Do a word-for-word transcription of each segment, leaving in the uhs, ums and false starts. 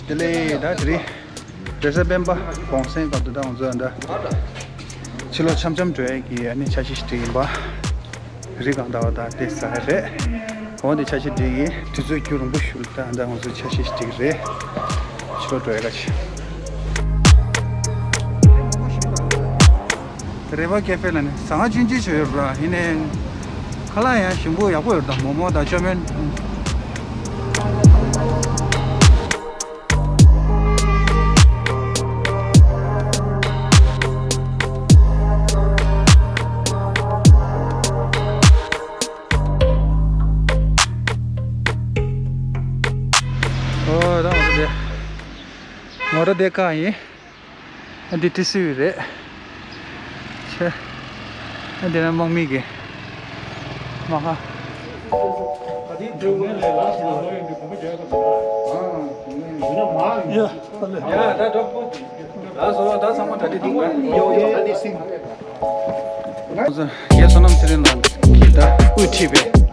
བདེ་ལེགས། ད་དེ་རིང་རེས་གཟའ་སྤེན་པ་གུང་སེང་སྐབས་དུ་ད་ང་ཚོ་ད་ཕྱི་ལོགས་འཆམ་འཆམ་འགྲོ་ཡས་ཀྱི་ཨ་ནི་འཆར་གཞི་ཞིག་བསྒྲིགས་ཡིན་པ། རི་སྒང་ཟླ་བ་དང་དེ་ཟ་ཡ་རེད། འོ་དེ་འཆར་གཞི་སྒྲིག་ཡིན། དུས་ཚོད་རྒྱུན་རིང་པོ་ཞིག་ལ་ད་ད་ང་ཚོ་འཆར་གཞི་ཞིག་སྒྲིག་རེད། ཕྱི་ལོགས་འགྲོ་ཡ་ག་ཆེ། རེ་བ་ཀེ་ཧྥེ་ལ་ནི་ཟ་ཁང་ཆུང་ཆུང་ཞིག་ཡོད་ར། ཡིན་ནའི་ཁ་ལག་ཡང་ཞིམ་པོ་ཡག་པོ་ཡོད་ད། མོག་མོག་དང་ཅོ་མོན། ཨོ་ད་ང་ཚོ་དེ་ང་ར་དེ་ཁ་ཡིན། ཨ་འདི་ཏི་སི་ཝི་རེད། ཆེ། ཨ་འདི་ན་དམག་མི་གི་མ་ཧ། ཡ་ད་ལེ། ཡ་ད་ད་ད་སོ་ད་ཚང་མ་ད་དེ་འདུག་ཡོ་ཡོ་ད་དེ་སིང་། ཡ་བསོད་ནམས་ཚེ་རིང་ལགས་ཀྱིས་ད་དབུ་ཁྲིད་པའི།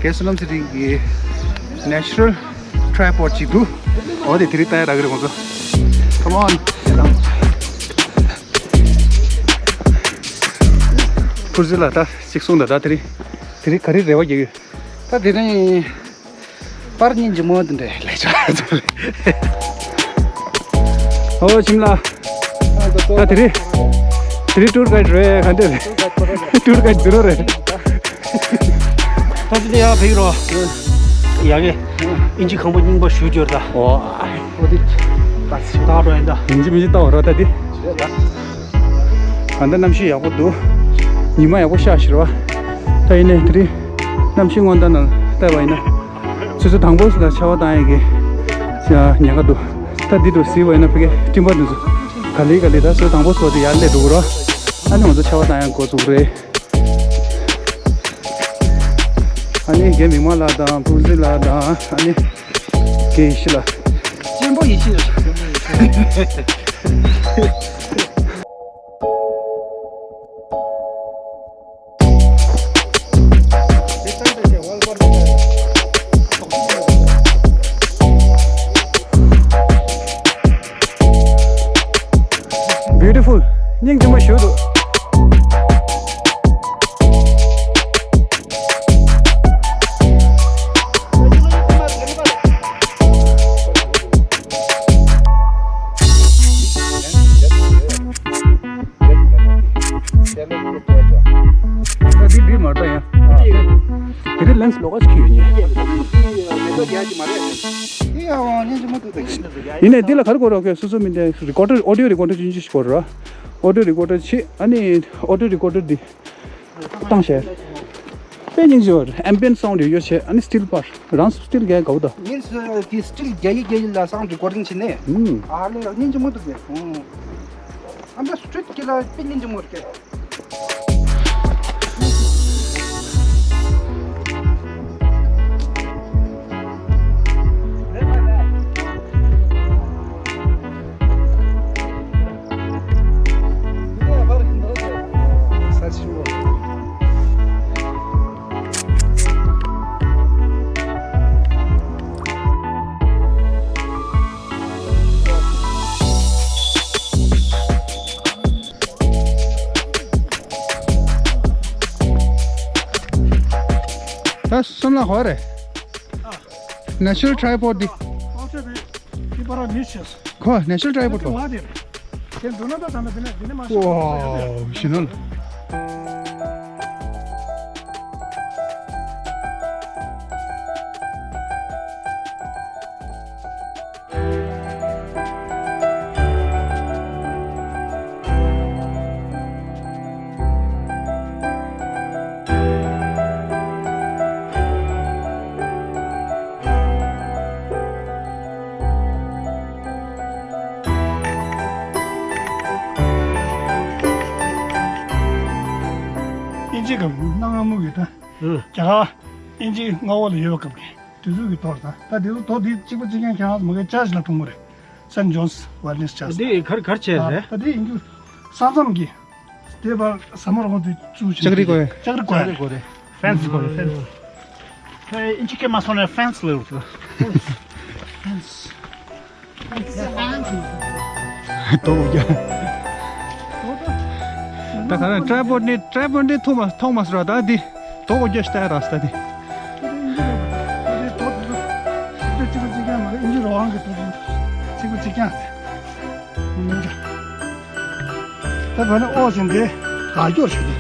རྒན་བསོད་ནམས་ཚེ་རིང་གི་Natural Tripod ཅིག་འདུག་འོ་དེ་དེ་རིང་ལྟ་ཡ་རག་གི་རེད་ང་ཚོ། Come on། ཕུར་ཟི་ལ་ད་ཅིག་གསུངས་ད། ད་དེ་རིང་དེ་རིང་ག་རེ་རེ་བ་རྒྱག་གི་ད་དེ་རིང་། པར་སྙིང་རྗེ་མོ་དེ་འདྲ་ལེགས་ཆ་ཚོད་རེད། ཨོ་ཁྱིམ་ལ། ད་དེ་རེད། དེ་རེད་ཊུར་གའིཌ་རེད། ག་འདྲ་རེད། ཊུར་གའིཌ་ཛི་རོ་རེད། ད་དེ་ཡ་ཕེག་རོ། ཡ་གི་ཨིན་ཇི་ཁང་པ་རྙིང་པ་ཞུ་རྒྱུར་ད། ཨོ། ཨོ་དེ། ད་ཚིག་ད་རོ་ཡིན་ད། ཡིན་གཅིག་མིན་གཅིག་ལྟ་བ་རོ་ད་དེ། ད་ལྟ་གནམ་གཤིས་ཡག་པོ་འདུག་ཉི་མ་ཡག་པོ་ཤར་ཤག་རེད་བ། ད་ཡིན་ནའི་དེ་རིང་གནམ་གཤིས་སྔོན་བརྡ་ནང་བལྟས་པ་ཡིན་ན། ཆུ་ཚོད་དང་པོ་ལ་ཆར་པ་བཏང་ཡས་ཀྱི་ཉེན་ཁ་འདུག་ད་འདི་འདྲ་གཟིགས་པ་ཡིན་ན་ཕ་གིའི་སྤྲིན་པ་འདི་ཚོ་ག་ལེ་ག་ལེ་ད་ཆུ་ཚོད་དང་པོ་སོགས་དེ་ཡར་སླེབས་འགྲོ་གི་རེད་བ། ཨ་ནི་ང་ཚོ་ཆར་པ་བཏང་ཡས་འགོ་ཚུགས་རེད། ཨ་ནི་རྒན་མིག་དམར་ལགས་དང་ཕུར་ཟི་ལགས་དང་ཨ་ནི་རྒན་ཡེ་ཤེས་ལགས། གཅེན་པོ་ཡེ་ཤེས། Beautiful. སྙིང་རྗེ་མོ་ཞེ་པོ་འདུག་ད་འདི་འདི་མ་རེད་ཡ། དེ་རིང་ལེན་སི་ལོགས་ཀ་ཞིག་ཡོད་ཉེ། ཡིན་ནའི་འདི་ལ་ག་རེ་དགོས་རེད། ཁོས་སོ་སོ་མི་འདི་རི་ཀོར་ཌར་ཨོ་ཌིའོ་རི་ཀོར་ཌར་ཅིག་ཅིག་དགོས་རེད། ཨོ་ཌིའོ་རི་ཀོར་ཌར་ཅིག་ཨ་ནི་ཨོ་ཌིའོ་རི་ཀོར་ཌར་འདི། བཏང་བྱས། དཔེ་སྙིང་རྗེ་བ་རེད། ཨེམ་བི་ཡན་སི་སའུན་ཌི་ཡོད་ཡོད་བྱས། ཨ་ནི་སི་ཊིལ་པར་རང་སི་ཊིལ་རྒྱག་དགའ་པོ་ད། ཉིན་སུ་དེ་སི་ཊིལ་རྒྱག་ཡི་རྒྱག་ཡི་ལ་སའུན་ཌི་རི་ཀོར་ཌིང་བྱས་ནས། ཨུམ། ཨ་ལེ་སྙིང་རྗེ་མོ་འདུག་གས། ཨུམ། ཨ་མ་སི་ཊི་རི་ཊི་གི་ལ་དཔེ་སྙིང་རྗེ་མོ་རེད་གས། ད་སོམ་ལ་ཧོ་རེད། Natural tripod འདི། ཁོ་Natural tripod ཁོ། ཝའོ་ཞི་ནོ། ཨིན་ཇི་སྐབས་གནའ་སྔ་མོ་གི་ད་ཨ་རྒྱ་གར་ཨིན་ཇི་མངའ་འོག་ལ་ཡོད་པའི་སྐབས་ཀྱི་དུས་ཚོད་ཀྱི་ཐོག་ད་ད་དེ་ཚོ་དོ་དེ་གཅིག་པ་གཅིག་རྐྱང་ཁྱེད་རང་ཚོ་མ་གི་ཅར་ཅི་ལ་མཐོང་གི་རེད། Saint John's Wellness Church། འདི་གར་གར་བྱས་རེད། ད་དེ་ཡིན་རྒྱུ་ས་མཚམས་ཀྱི་དེ་བར་ཟ་མ་རོང་དེ་བཙུགས་བྱས། ལྕགས་རི་དགོས་རེད། ལྕགས་རི་དགོས་རེད། ལྕགས་རི་དགོས་རེད། ཧྥེན་སི་དགོས་རེད། ཧྥེན་སི། ཨིན་ཇི་སྐད་མ་སོང་ན་ཧྥེན་སི་ལབ་རེད། ཧྥེན་སི། དོ་རྒྱ། ད་ག་རེ་ཊི་རའི་པོཌ་ནི་ཊི་རའི་པོཌ་ནི་ཐོ་མ་ཐོ་མ་སི་ར་ད་འདི་དོ་རྒྱ་ཤི་ཏ་ར་སི་ད་འདི། ད་བར་ནི་ཨོ་ཟིན་ཏེ་ག་སྐྱོར་ཞིག་ཏེ།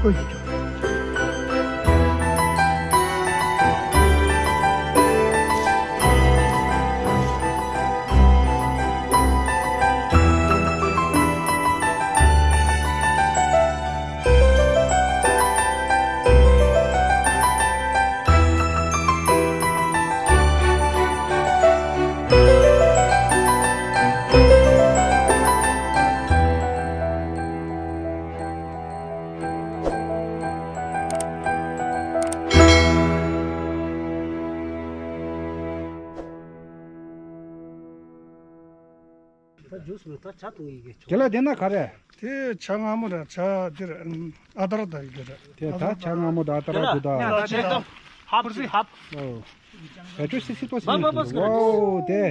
ཨོ་ཡོད་ཀྱོ། ད་ཇུས་མེད་ད་ཇ་འཐུང་ཡི་གེ་ཆོག་དེ་ལ་དེ་ན་ག་རེ། དེ་ཇ་མངར་མོ་ར་ཇ་འདིར་ཨ་དར་ད་ཡི་གེ་ར། དེ་ད་ཇ་མངར་མོ་ད་ཨ་དར་དེ་ད་དུ་ད། ཧབ་ཧབ། ཨོ། བེ་ཊི་རི་སིག་སི་ཏོ་སི་ཡོད་དེ། ཝའོ་དེ།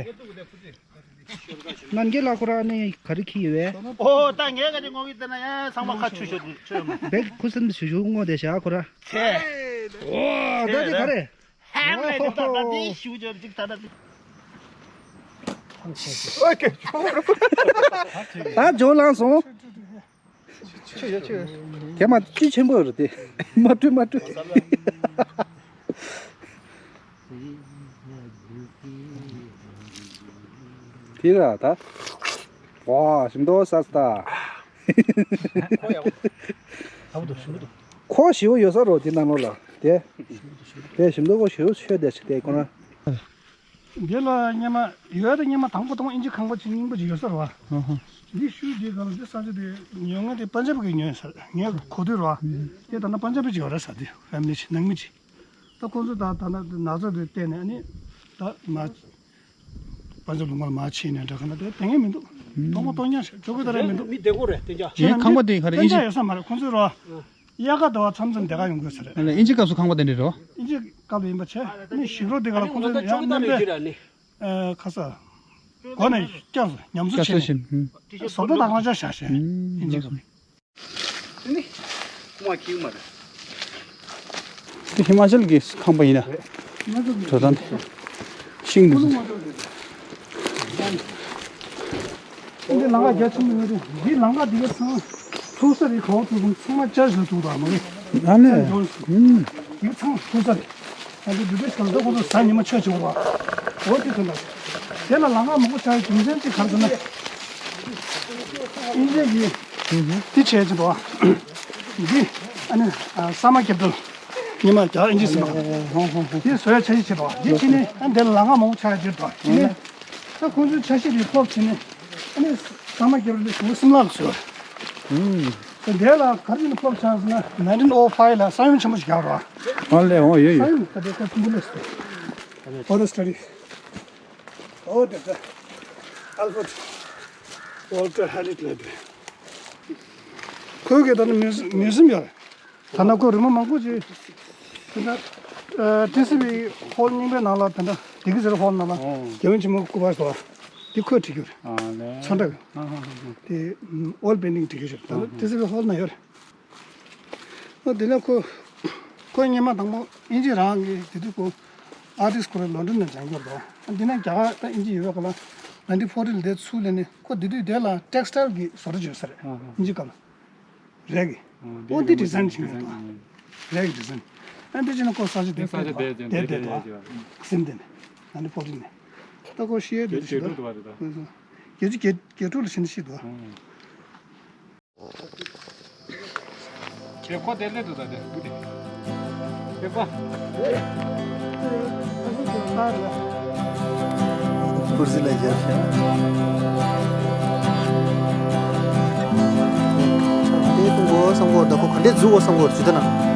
ནན་གེ་ལ་ཁོ་ར་ནི་ག་རེ་ཁྱི་ཡོད་བས། ཨོ་ད་ངས་ག་རེ་ངོ་གི་དེ་ན་ཡ་ཚང་མ་ཁ་ཆུ་ཤོར་ཆུ་ཡོད་མ། བེག་ཁུ་སིམ་ཤུ་ཤུ་ངོ་དེ་ཤ་ཁོ་ར། ཨོ་ད་དེ་ག་རེ། ཧམ་ལས་ནི་ད་ད་དེ་ཤུ་ཤོར་ཅིག་ད་ད། ཨོ་ཀེ། ད་ཇོ་ལངས་སོང་། ཆུ་ཡོད་ཆུ་ཡོད། དེ་མ་བཅུད་ཆེན་པོ་རེད་དེ། མ་བཀྲུས་མ་བཀྲུས། དེ་ར་ད། ཝ་ཞིམ་མདོག་ས་ས་ད། ཁོ་ཞི་བོ་ཡོད་ས་རོ་དེ་ནང་ལོགས་ལ་དེ། དེ་ཞིམ་མདོག་ཁོ་ཞི་བོ་ཆོས་དེ་ཞིག་དེ་ཁོ་ན། འདི་ལ་སྙེ་མ་ཡོད་དེ་སྙེ་མ་དང་པོ་དང་པོ་ཨིན་ཇི་ཁང་པ་ཅིག་རྙིང་པ་ཅིག་ཡོད་ས་རེད་བ། ཨ་ཧ། འདི་ཤུལ་འདི་སྒང་ལ་འདི་ས་ཆ་དེ་ཉོ་མཁན་དེ་པན་ཇབ་གི་ཉོས་ས་རེད། ངས་གོ་དུས་རེད་བ། དེ་ད་ནང་པན་ཇབ་ཅིག་ཡོད་རེད་ས་དེ་ཧྥེ་མི་ལི་ཅིག་ནང་མི་ཅིག་ད་ཁོང་ཚོ་ད་ད་ནང་ན་ཚ་དེ་བལྟས་ནས་ཨ་ནི་ད་མ་པན་ཇབ་ལུང་པར་མ་ཕྱིན་ནས་འདྲ་ག་ན་དེ་དེ་ངས་མི་འདུག་སྟོང་པ་སྟོང་ཉག་ཞིག་ཇོ་གི་ད་རེད་མི་འདུག་མི་བདེ་གོ་རེད་དེ་ཅག་ངའི་ཁང་པ་དེ་ག་རེ་ཨིན་ཇི། ཡོད་ས་མ་རེད་ཁོང་ཚོའི་རེད་བ། དབྱར་ཁ་ཟླ་བ་མཚམས་མཚམས་དེ་ག་ཡོང་དགོས་ས་རེད། ཨ་ལས་ཨིན་ཇི་སྐབས་སུ་ཁང་པ་དེ་འདྲ་རེད་བ། ཨིན་ཇི་སྐབས་ཡིན་པ་བྱས་ནི་ཞིག་རོ་དེ་ག་ལ་ཁོང་ཚོ་ཡང་མཉམ་པས། ཨ་ཁ་ས། སྒོ་ནས་བསྐྱར་ཉམས་གསོ་བྱས་ནས། བཟོ་ལྟ་དང་རྐང་ཅག་བཞག་བྱས། ཨིན་ཇི་སྐབས། དེ་ཧི་མ་ཅལ་གྱི་ཁང་པ་ཡིན་ན། དོ་དམ་ཤིང་འདི། འདི་ལམ་ཁ་རྒྱ་ཆེན་པོ་ཡོད་རེད། འདི་ལམ་ཁ་འདི་ག་ཚང་ཐུག་ས་རེད། ག་བ་ཐུག་སོང་ཚང་མ་ཅར་ཞིག་ཐུག་དང་མ་རེད། ཨ་ནི། འདི་ཚང་ཐུག་ས་རེད། ཨ་འདི་འདི་འདི་གང་ལྟར་ཁོང་ཚོ་གཟའ་ཉི་མ་ཆོས་བྱེད་དགོས་པ། འོ་དེ་ཚོ་ལ། དེ་ལ་ལམ་ཁ་མང་པོ་ཆགས་ཡོད་རྒྱུ་མཚན་གཅིག་ག་རེ་ཟེར་ན། ཨིན་ཇི་གིས་འདི་བྱས་ཀྱི་འདུག་འདི་ཨ་ནི་ས་མ་ཀེབ་ཊལ། ཉི་མ་རྒྱ་ཨིན་ཇི་སི་མ། དེ་བཟོ་ཡ་འཆར་གཞི་བྱེད་པ། དེ་བྱས་ནས་ཨ་འདི་ལ་ལམ་ཁ་མང་པོ་ཆགས་ཡོད་ཀྱི་འདུག་དེ་ནས་ད་ཁོང་ཚོའི་འཆར་གཞི་དེ་ཐོབ་བྱས་ནས་ཨ་ནི་ས་མ་ཀེབ་ཊལ་དེ་གཞུང་སིམ་ལ་ལ་བཟོས་པ་རེད། དེ་འདི་ལ་ག་རེ་བྱས་ནས་ཕོག་ཆགས་ཟེར་ན་ནའིན་ཊིན་ཨོ་ཕའི་ལ་ས་ཡོམ་ཆེན་པོ་ཞིག་རྒྱག་རོགས། ཨ་ལས་འོ་ཡོད་ས་ཡོད། ཡོམ་ད་ལྟའི་སྐབས་ཐུམ་བུ་ལས་སུ་ཨོ་རེ་སི་ཊ་ཌི། ཨོ་དེ་ད་ཨལ་བྷར་ཊི་ཝོལ་ཊར་ཧེ་རི་ཊེཇ་ལའི་བྷ་རི། ཁོའི་གི་ད་ནི་མིའུ་ཟི་མིའུ་ཟི་ཡམ་ཡོད་རེད། ད་ནི་ཁོ་རི་མོ་མང་པོ་ཅིག་དེ་འདྲ་ཨ་ཊི་སི་བི་ཧོལ་རྙིང་པའི་ནང་ལ་དེ་འདྲ་དེ་གི་ཟེར་ཧོལ་ནང་ལ་ཨོ་རྒྱལ་ཡོངས་ཆེན་མོའི་སྐུ་པར་སོགས་དེ་ཁོས་བྲིས་རྒྱུ་རེད། ཨ་ལས། ཚོན་ཁྲ་གི་ཨ་ཧ་ཧ་ཧ། དེ་ཨོལ་པེན་ཊིང་བྲིས་རྒྱུ་རེད། ད་ནི་ཨ་ཧ། ཊི་སི་བི་ཧོལ་ནང་ཡོད་རེད། ཨོ་དེ་ནས་ཁོ་ཁོ་སྔོན་མ་དང་པོ་ཨིན་ཇི་རང་གི་དེ་དུས་ཁོ་ཨར་ཊིསི་ཁོ་རང་ལོན་ཌོན་ནས་སྦྱངས་ཡོད་རེད། ཨ་འདི་ནས་རྒྱ་གར་ད་ཨིན་ཇི་ཡོད་པའི་སྐབས་ལ་ནའིན་ཊིན་ཕོར་ཊི་ལ་དེ་ཚུར་སླེབས་ནས་ཁོ་དེ་དུས་དེ་ལ་ཊེག་སི་ཊལ་གི་བཟོ་གྲྭ་ཅིག་ཡོད་ས་རེད། ཨ་ཧ། ཨིན་ཇི་སྐབས་ལ། རེད་གི། ཨོ་འདི་ཌི་ཛའིན་བྱེད་མཁན་དང་། རེད་གི་ཌི་ཛའིན། ཨ་འདི་བྱས་ན་ཁོ་ས་ཆ་དེ་ས་ཆ་དེ་དེ་དེ་དེ་དེ་སིམ་དེ་ནས་ཨ་ནི་ཕོ་ཊི་ནས་ད་ཁོ་ཤི་ཡས་དེ་ཞིག་ད་རྒྱལ་ཅི་རྒྱལ་རྒྱལ་ཕྲུག་ལ་བྱིན་ཤི་འདུག་ཁྱེད་ཁོ་དེ་སླེབས་འདུག་ད་དེ་དེ་ཁོ། ཀུར་སི་ལ་བཞག་ཤག་དེ་ཀུན་གོ་སང་གོ་ འཛུགས་འོ་བསམ་གོ་ཇུ་ད་ན།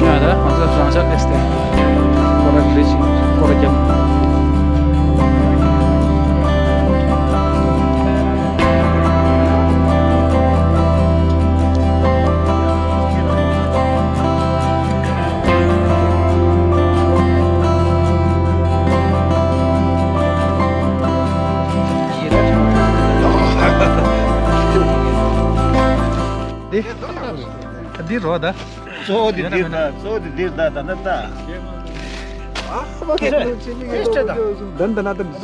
ཡ་ད་ང་ཚོ་རང་ཤག་ལས་ཏེ། སྐོར་ར་རེ་ཞིག་སྐོར་ར་རྒྱབ། འདི་འདི་རོ་ད། གཙོ་བོ་དེ་འདིར་ལྟ། གཙོ་བོ་དེ་འདིར་ལྟ། ད་ནི་ལྟ། ཨ་ཁོ་མ་ཁེ་ཁོ་ཆེ་མི་གི་ཏོ་ཏོ་ཏོ་ཏོ། དན་དན་དན།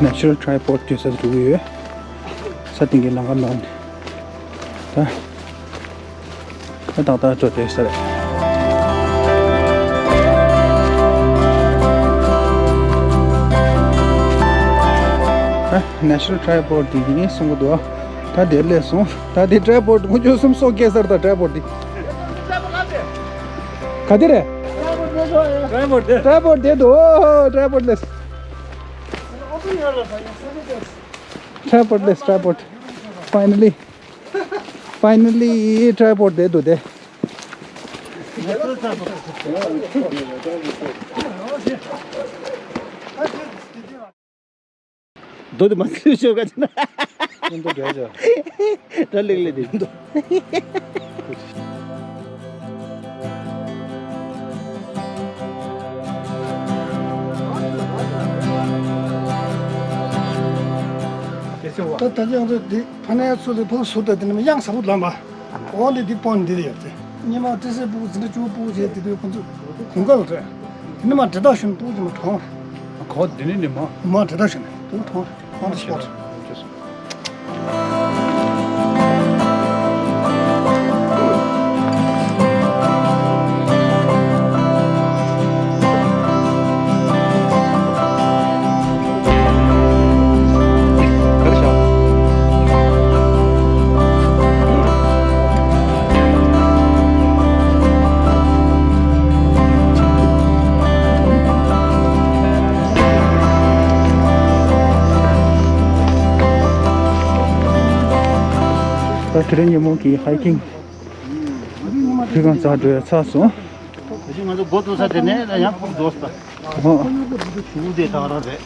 Natural tripod དེ་ས་འགྲོ་གི་ཡོད། ས་སྟེང་གི་ལམ་ཁ་ནང་ནས་ད། ད་ཏག་ཏག་འགྲོ་བསྡད་ས་རེད། ད་Natural tripod དེ་ཡིན་གསུང་གི་འདུག་ད་དེ་སླེབས་སོང་། ད་དེ་tripod དགུ་བཅུ་གསུམ་སོགས་སྐྱེས་ས་རེད། ད་tripod དེ། ག་དེ་རེད། tripod དེ། tripod དེ་འདུག་ཨོ། tripod སླེབས། tripod སླེབས། tripod finally. Finally tripod དེ་འདུག་དེ། རྡོ་དེ་མ་ཚུད་ཤོག་ག་ཅི་ན། ཨ་མདོ་འདྲ་ཅག་ད་ལེགས་ལེགས་དེ་འདུག་ད་ད་ཅང་འདི་ཕ་ནས་ཚུར་དེ་ཕུག་ཟུར་དེ་དེ་ནི་གཡང་ས་བུ་ལམ་པ། འོ་འདི་འདི་སྤོན་འདི་རེད་ཡོད་ཚེ། ཉི་མ་ཏི་སེ་སྤུ་གུ་འཛིན་གྲྭ་བཅུ་པོ་བྱས་དེ་དུས་ཁོ་ཚོ་གོང་ཀ་ལ་ཚོད། དེ་ནི་མ་འདྲེ་དག་ཤུན་སྤུ་གུ་ཅི་མ་གྲོང་རེད། གོ་འདི་ནི་ནི་མ། མ་འདྲེ་དག་ཤུན་སྤུ་གུ་གྲོང་རེད། ཁོང་ཚོ་སྤོ་རེད། ད་དེ་རིང་ཉིན་མོ་གི་hiking དེ་གང་ཚར་འགྲོ་ཡ་ཚར་སོང་། ད་ཅི་ང་ཚོ་འགོ་བཙུགས་ས་དེ་ནས་ཡང་ཕུག་རྡོ་ས། ཨོ། ཞུ་དེ་ད་རང་རེད།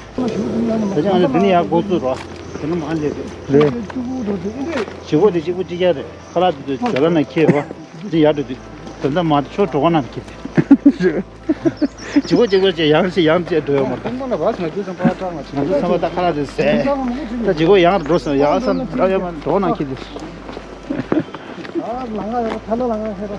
ད་ཅི་ང་ཚོ་འདི་ནས་ཡང་འགོ་བཙུགས་རོགས། དེ་ནས་མ་ལས་རེད། རེད། བྱེད་སྒོ་དེ་གཅིག་པུ་གཅིག་རྐྱང་རེད། ཁ་ལག་དེ་ཚོ་ཇོ་ལ་ན་ཁྱེར་བ། དེ་ཡར་འགྲོ་དུས། དོན་དག་མ་ཆོ་གྲོགས་ན་ཁྱེར་དེ། གཅིག་པོ་གཅིག་པོ་བྱས་ཡང་ཞིག་ཡང་བྱས་འགྲོ་ཡོད་མ་རེད། ང་ཚོ་ཚང་མ་ད་ཁ་ལག་དེ་ཟས། ད་གཅིག་པོ་ཡང་འགྲོ་སོང་། ཡང་སང་འགྲོ་ཡོད་མ་གྲོགས་ན་ཁྱེར་དེ། ལ་ང་ཡོད་ཐ་ལ་ལ་ང་ཧེ་ར།